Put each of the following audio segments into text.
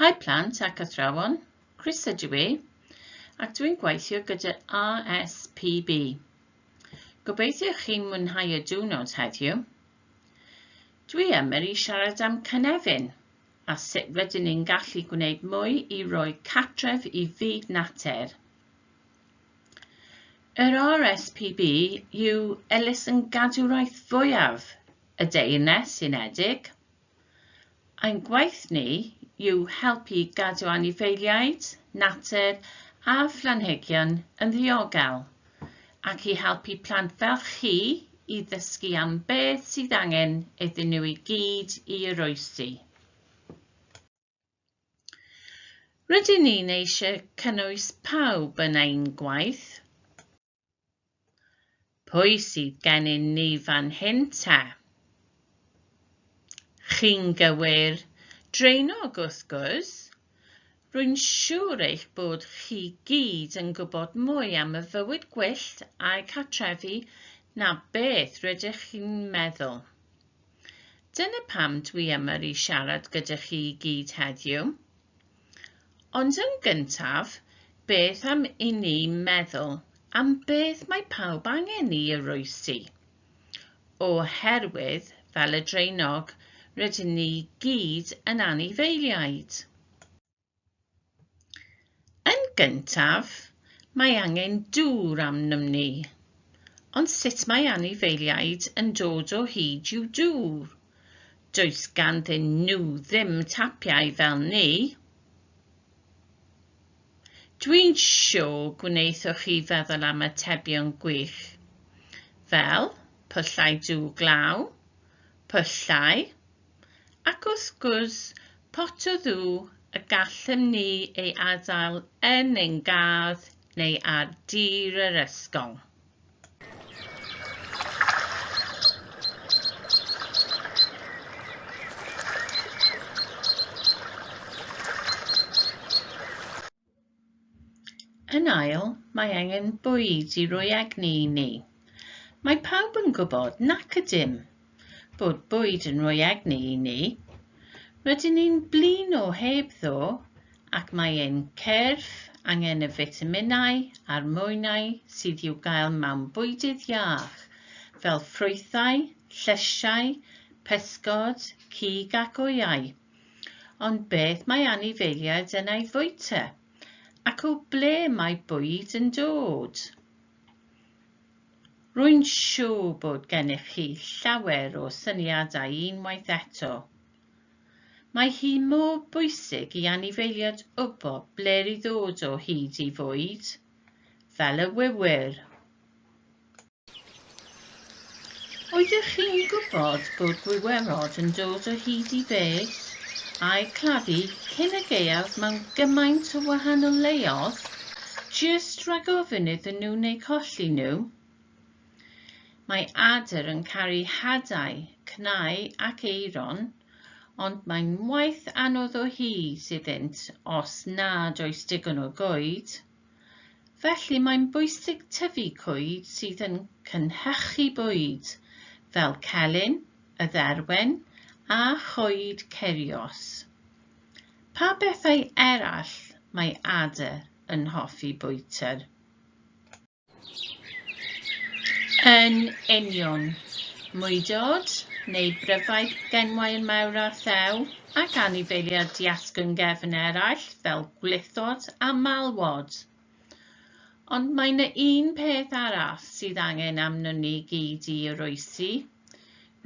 Hi plant ac athrawon, Chris ydw i, ac dwi'n gweithio gyda RSPB. Gobeithio chi'n mwynhau y diwrnod heddiw. Dwi yma i siarad am cynefin a sut rydyn ni'n gallu gwneud mwy i roi cartref i fyd natur. Yr RSPB yw elusen gadwraeth fwyaf y Deyrnas Unedig. Ein gwaith ni yw helpu i gadw anifeiliaid, natur a phlanhigion yn ddiogel, ac i helpu plant fel chi i ddysgu am beth sydd angen iddyn nhw i gyd i oroesi. Rydyn ni'n eisiau cynnwys pawb yn ein gwaith. Pwy sydd gennym ni fan hyn te? Chi'n gywir, draenog wrth gwrs. Rwy'n siŵr eich bod chi gyd yn gwybod mwy am y fywyd gwyllt a'u cartrefi na beth rydych chi'n meddwl. Dyna pam dwi yma i siarad gyda chi i gyd heddiw. Ond yn gyntaf, beth am i ni meddwl am beth mae pawb angen i oroesi? Oherwydd, fel y draenog, rydyn ni gyd yn anifeiliaid. Yn gyntaf, mae angen dŵr arnom ni. Ond sut mae anifeiliaid yn dod o hyd i'w dŵr? Does ganddyn nhw ddim tapiau fel ni. Dwi'n siŵr gwnaethoch chi feddwl am atebion gwych, fel pyllau dŵr glaw, pyllau, ac wrth gwrs pot o ddŵr y gallem ni ei adael yn ein gardd neu ar dir yr ysgol. Yn ail, mae angen bwyd i roi egni i ni. Mae pawb yn gwybod nac ydym bod bwyd yn rhoi egni i ni. Rydyn ni'n blino hebddo ac mae ein cyrff angen y fitaminau a'r mwynau sydd i'w gael mewn bwydydd iach, fel ffrwythau, llysiau, pysgod, cig ac wyau. Ond beth mae anifeiliaid yn ei fwyta? Ac o ble mae bwyd yn dod? Rwy'n siŵr bod gennych chi llawer o syniadau unwaith eto. Mae hi mor bwysig i anifeiliaid wybod ble i ddod o hyd i fwyd, fel y wywyr. Oeddech chi'n gwybod bod gwiwerod yn dod o hyd i fedd a'u claddu cyn y gaeaf mewn gymaint o wahanol leoedd, jyst rhag ofyn iddyn nhw neu colli nhw? Mae adar yn caru hadau, cnau ac aeron, ond mae'n waith anodd o hyd iddynt os nad oes digon o goed. Felly mae'n bwysig tyfu coed sydd yn cynhyrchu bwyd, fel celyn, y dderwen a choed ceirios. Pa bethau eraill mae adar yn hoffi bwyta? Yn union. Mwydod, neu bryfaid genwair mawr a thew, ac anifeiliaid diasgwrn gefn eraill fel gwlithod a malwod. Ond mae 'na un peth arall sydd angen arnon ni gyd i oroesi.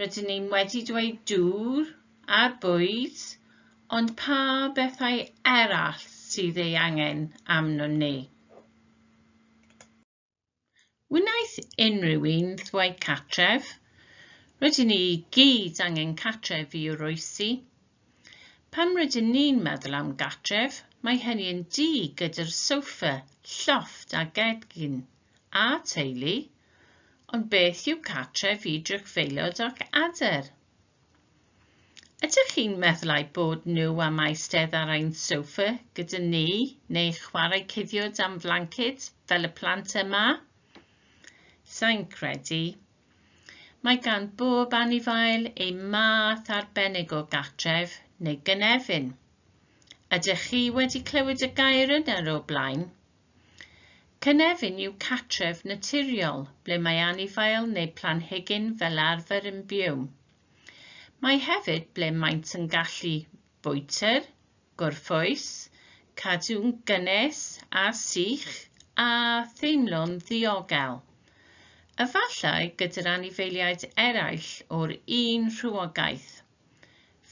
Rydyn ni wedi dweud dŵr a bwyd, ond pa bethau eraill sydd ei angen arnon ni? Wnaeth unrhyw un ddweud cartref? Rydyn ni i gyd angen cartref i oroesi. Pan rydyn ni'n meddwl am gartref, mae hynny yn dŷ gyda'r soffa, llofft a gegin, a teulu. Ond beth yw cartref i drychfeilod ac adar? Ydych chi'n meddwl eu bod nhw am eistedd ar ein soffa gyda ni neu chwarae cuddio dan flanced fel y plant yma? Sa i'n credu. Mae gan bob anifail ei math arbennig o gartref neu gynefin. Ydych chi wedi clywed y gair yna o'r blaen? Cynefin yw cartref naturiol ble mae anifail neu planhigyn fel arfer yn byw. Mae hefyd ble maent yn gallu bwyta, gorffwys, cadw'n gynnes a sych a theimlo'n ddiogel. Efallai gyda'r anifeiliaid eraill o'r un rhywogaeth.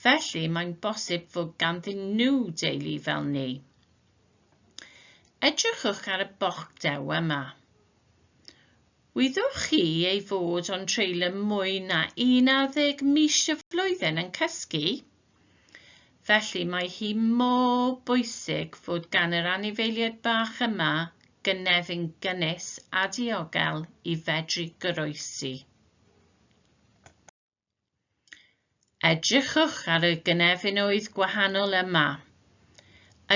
Felly mae'n bosib fod ganddyn nhw deulu fel ni. Edrychwch ar y bochdew yma. Wyddoch chi ei fod o'n treulio mwy na 11 mis y flwyddyn yn cysgu? Felly mae hi mor bwysig fod gan yr anifeiliaid bach yma gynefin gynnes a diogel i fedru goroesi. Edrychwch ar y gynefinoedd gwahanol yma.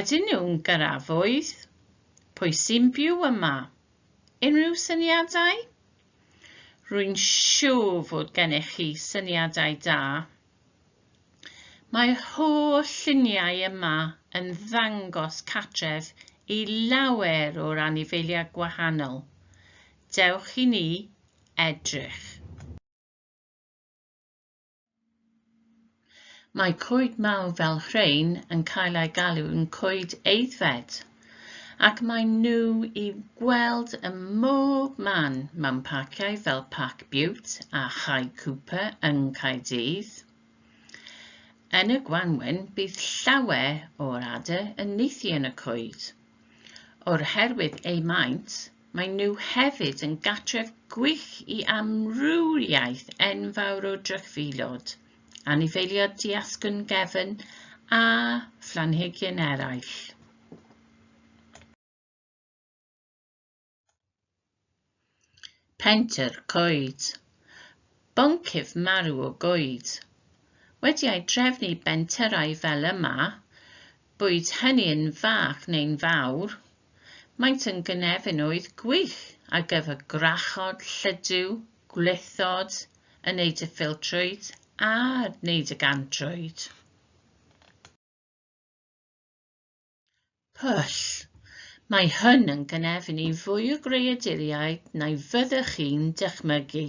Ydyn nhw'n gyrafoedd? Pwy sy'n byw yma? Unrhyw syniadau? Rwy'n siŵr fod gennych chi syniadau da. Mae'r holl lluniau yma yn ddangos cartref i lawer o'r anifeiliaid gwahanol. Dewch i ni edrych. Mae coed mawr fel rhein yn cael eu galw'n coed aeddfed, ac maen nhw i'w gweld ym mhob man mewn parciau fel Parc Bute a Chae Cooper yng Nghaerdydd. Yn y gwanwyn, bydd llawer o'r adar yn nythu yn y coed. O'r herwydd eu maint, Maen nhw hefyd yn gartref gwych i amrywiaeth enfawr o drychfilod, anifeiliaid diasgwrn gefn a phlanhigion eraill. Pentwr coed. Boncyff marw o goed. Wedi ei drefnu bentyrrau fel yma, boed hynny yn fach neu'n fawr, Maent yn gynefinoedd gwych ar gyfer gwrachod, lludw, gwlithod, y neidr ffiltrwyd a'r neidr gantrwyd. Pwll. Mae hwn yn gynefin i fwy o greaduriaid na'i fyddech chi'n dychmygu.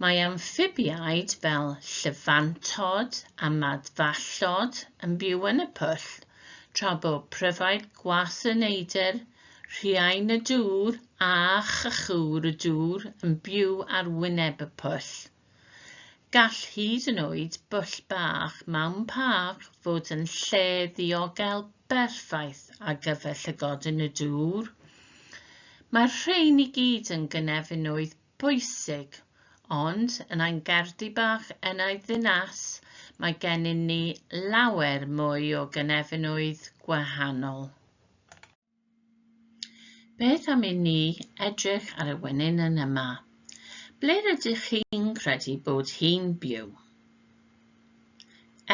Mae amffibiaid fel llyfantod a madfallod yn byw yn y pwll, tra bo pryfaid gwas y neidr, rhiain y dŵr a chychwr y dŵr yn byw ar wyneb y pwll. Gall hyd yn oed bwll bach mewn parc fod yn lle ddiogel berffaith ar gyfer llygodyn y dŵr. Mae'r rhain i gyd yn gynefinoedd bwysig, ond yn ein gerddi bach yn ei ddinas, mae gennym ni lawer mwy o gynefinoedd gwahanol. Beth am i ni edrych ar y wenyn yn yma? Ble rydych chi'n credu bod hi'n byw?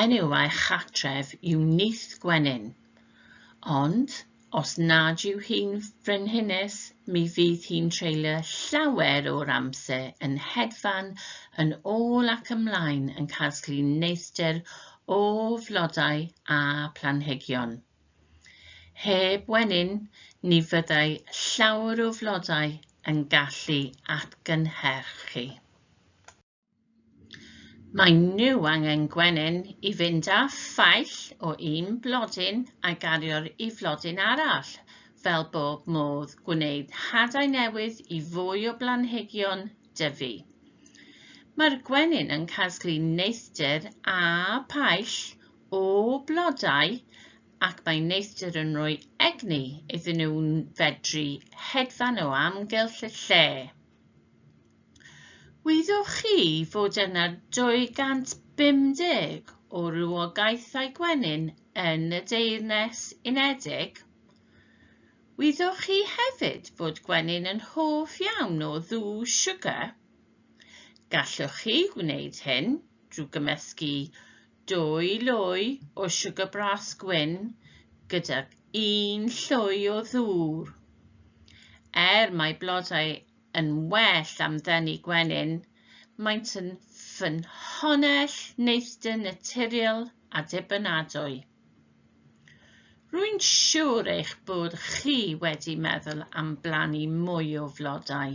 Enw ei chartref yw Nyth Gwenyn, ond Os nad yw hi'n frenhines, mi fydd hi'n treulio llawer o'r amser yn hedfan yn ôl ac ymlaen yn casglu neithdar o flodau a phlanhigion. Heb wenyn, ni fyddai llawer o flodau yn gallu atgynhyrchu. Mae nhw angen gwenyn i fynd â phaill o un blodyn a'i gario i flodyn arall, fel bod modd gwneud hadau newydd i fwy o blanhigion dyfu. Mae'r gwenyn yn casglu neithdar a phaill o blodau ac mae neithdar yn rhoi egni iddyn nhw fedru hedfan o amgylch y lle. Wyddoch chi fod yna 250 o rywogaethau gwenyn yn y Deyrnas Unedig? Wyddoch chi hefyd fod gwenyn yn hoff iawn o ddŵr siwgr? Gallwch chi wneud hyn drwy gymysgu dwy lwy o siwgr bras gwyn gydag un llwy o ddŵr. Er mae blodau yn well am ddenu gwenyn, maent yn ffynhonnell neithdar naturiol a dibynadwy. Rwy'n siŵr eich bod chi wedi meddwl am blannu mwy o flodau.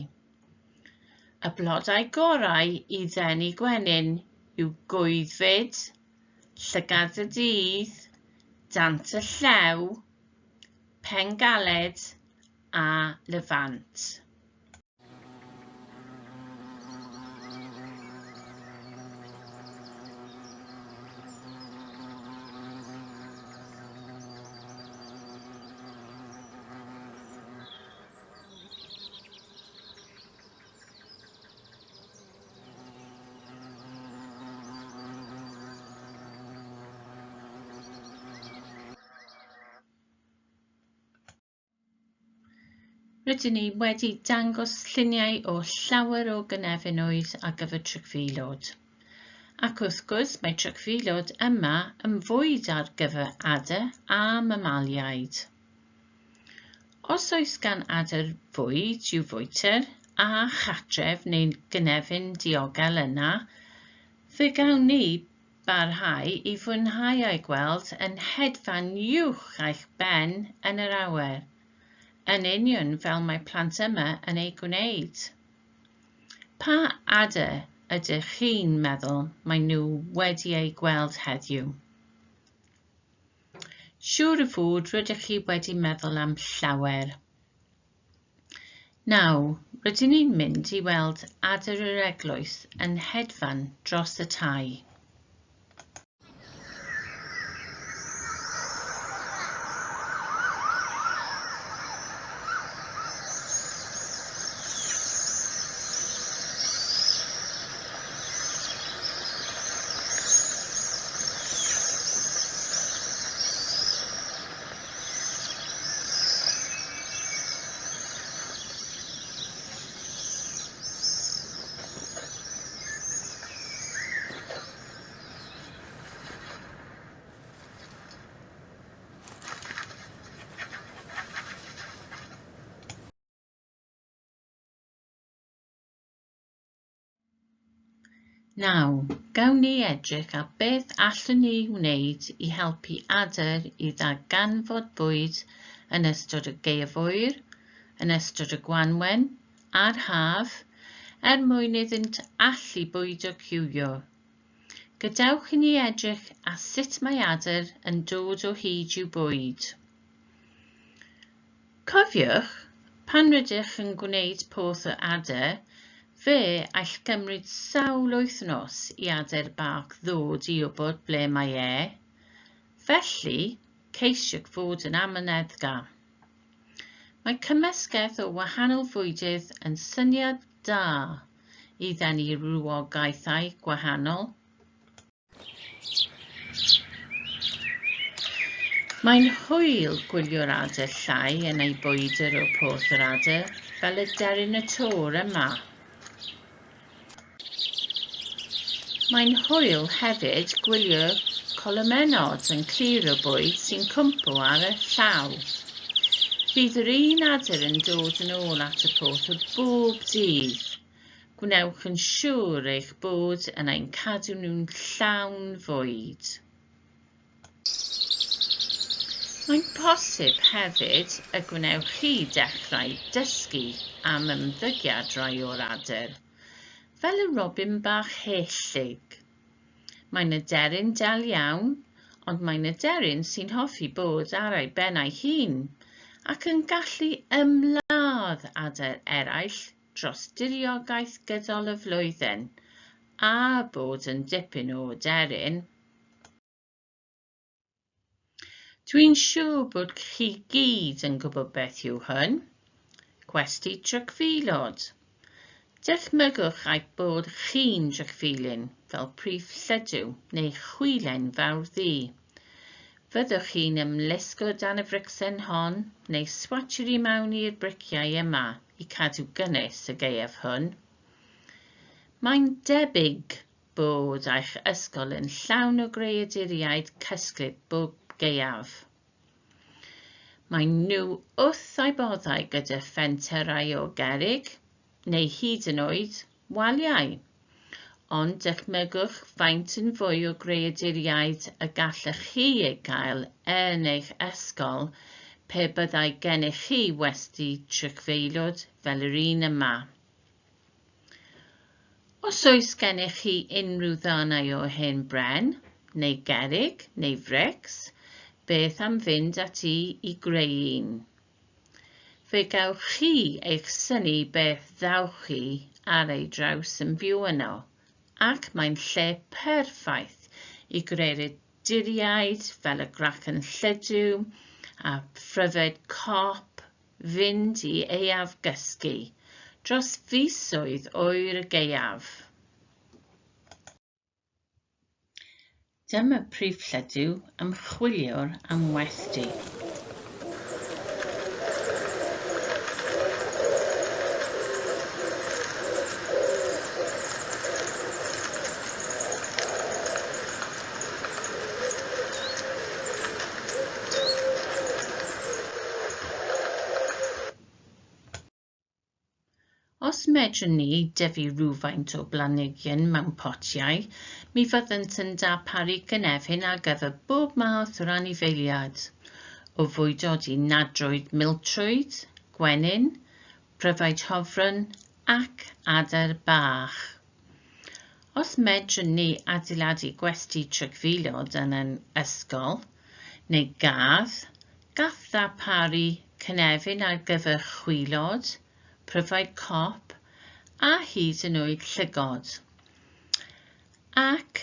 Y blodau gorau i ddenu gwenyn yw gwyddfid, llygad y dydd, dant y llew, pengaled a lefant. Rydyn ni wedi dangos lluniau o llawer o gynefinoedd ar gyfer trycfilod. Ac wrth gwrs mae trycfilod yma yn fwyd ar gyfer adar a mamaliaid. Os oes gan adar fwyd i'w fwyta a chartref neu gynefin diogel yna, fe gawn ni barhau i fwynhau ei gweld yn hedfan uwch eich ben yn yr awyr, yn union fel mae plant yma yn ei gwneud. Pa adar ydych chi'n meddwl maen nhw wedi eu gweld heddiw? Siŵr o fod rydych chi wedi meddwl am llawer. Nawr, rydyn ni'n mynd i weld adar yr eglwys yn hedfan dros y tai. Nawr, gawn ni edrych ar beth allwn ni wneud i helpu adar i ddarganfod bwyd yn ystod y gaeaf oer, yn ystod y gwanwyn a'r haf, er mwyn iddynt allu bwydo ciwio. Gadewch i ni edrych ar sut mae adar yn dod o hyd i'w bwyd. Cofiwch, pan rydych yn gwneud porth o adar, fe all gymryd sawl wythnos i adar bach ddod i wybod ble mae e. Felly, ceisiwch fod yn amyneddgar. Mae cymysgedd o wahanol fwydydd yn syniad da i ddenu rhywogaethau gwahanol. Mae'n hwyl gwylio'r adar llai yn eu bwydr o Porth yr Adar, fel y deryn y tôr yma. Mae'n hwyl hefyd gwylio colomennod yn clirio bwyd sy'n cwmpo ar y llaw. Bydd yr un adar yn dod yn ôl at y porth bob dydd. Gwnewch yn siŵr eich bod yn ein cadw nhw'n llawn fwyd. Mae'n posib hefyd y gwnewch chi dechrau dysgu am ymddygiad rhai o'r adar, fel y robin bach hellig. Mae'n aderyn del iawn, ond mae'n aderyn sy'n hoffi bod ar ei ben ei hun ac yn gallu ymladd adar eraill dros diriogaeth gydol y flwyddyn, a bod yn dipyn o aderyn. Dwi'n siŵr bod chi gyd yn gwybod beth yw hwn. Gwesty Trycfilod. Dychmygwch eich bod chi'n drycfilyn fel prif llydw neu chwilen fawr ddu. Fyddwch chi'n ymlusgo dan y fricsen hon neu swatio i mewn i'r briciau yma i cadw gynnes y gaeaf hwn. Mae'n debyg bod eich ysgol yn llawn o greaduriaid cysglyd bob gaeaf. Maen nhw wrth eu boddau gyda phentyrrau o gerrig, neu hyd yn oed, waliau. Ond dychmygwch faint yn fwy o greaduriaid y gallech chi ei gael yn eich ysgol pe byddai gennych chi westy trychfeilod fel yr un yma. Os oes gennych chi unrhyw ddarnau o hen bren, neu gerrig, neu frics, beth am fynd ati i greu un? Fe gewch chi eich synnu beth ddawch chi ar ei draws yn byw yno, ac mae'n lle perffaith i greaduriaid fel y gracan lludw a phryfed cop fynd i aeafgysgu dros fisoedd oer y gaeaf. Dyma prif lludw am chwiliwr am westy. Os medrwn ni dyfu rhywfaint o blanhigion mewn potiau, mi fyddant yn darparu cynefin ar gyfer bob math o'r anifeiliaid, o fwydod i nadroedd miltrwyd, gwenyn, pryfaid hofran ac adar bach. Os medrwn ni adeiladu gwesty trychfilod yn ein ysgol, neu gardd, Gall ddarparu cynefin ar gyfer chwilod, pryfaid cop a hyd yn oed llygod. Ac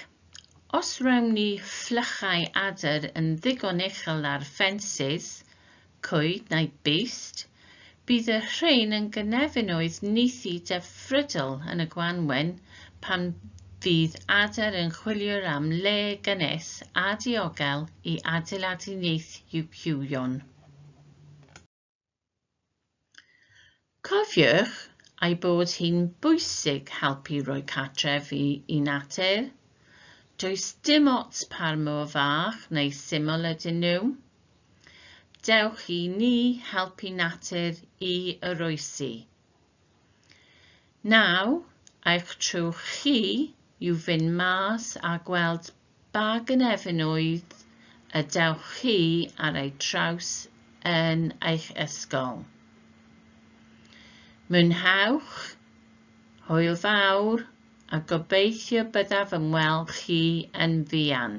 os rhewn ni flychau adar yn ddigon uchel ar ffensys, coed neu byst, bydd y rhain yn gynefinoedd nythu delfrydol yn y gwanwyn pan fydd adar yn chwilio am le gynnes a diogel i adeiladu nyth i'w cywion. Cofiwch ei bod hi'n bwysig helpu rhoi cartref i natur. Does dim ots pa mor fach neu syml ydyn nhw. Dewch i ni helpu natur i oroesi. Nawr, eich tro chi yw fynd mas a gweld ba gynefinoedd y dewch chi ar eu traws yn eich ysgol. Mwynhewch, hwyl fawr, a gobeithio byddaf yn weld chi yn fuan.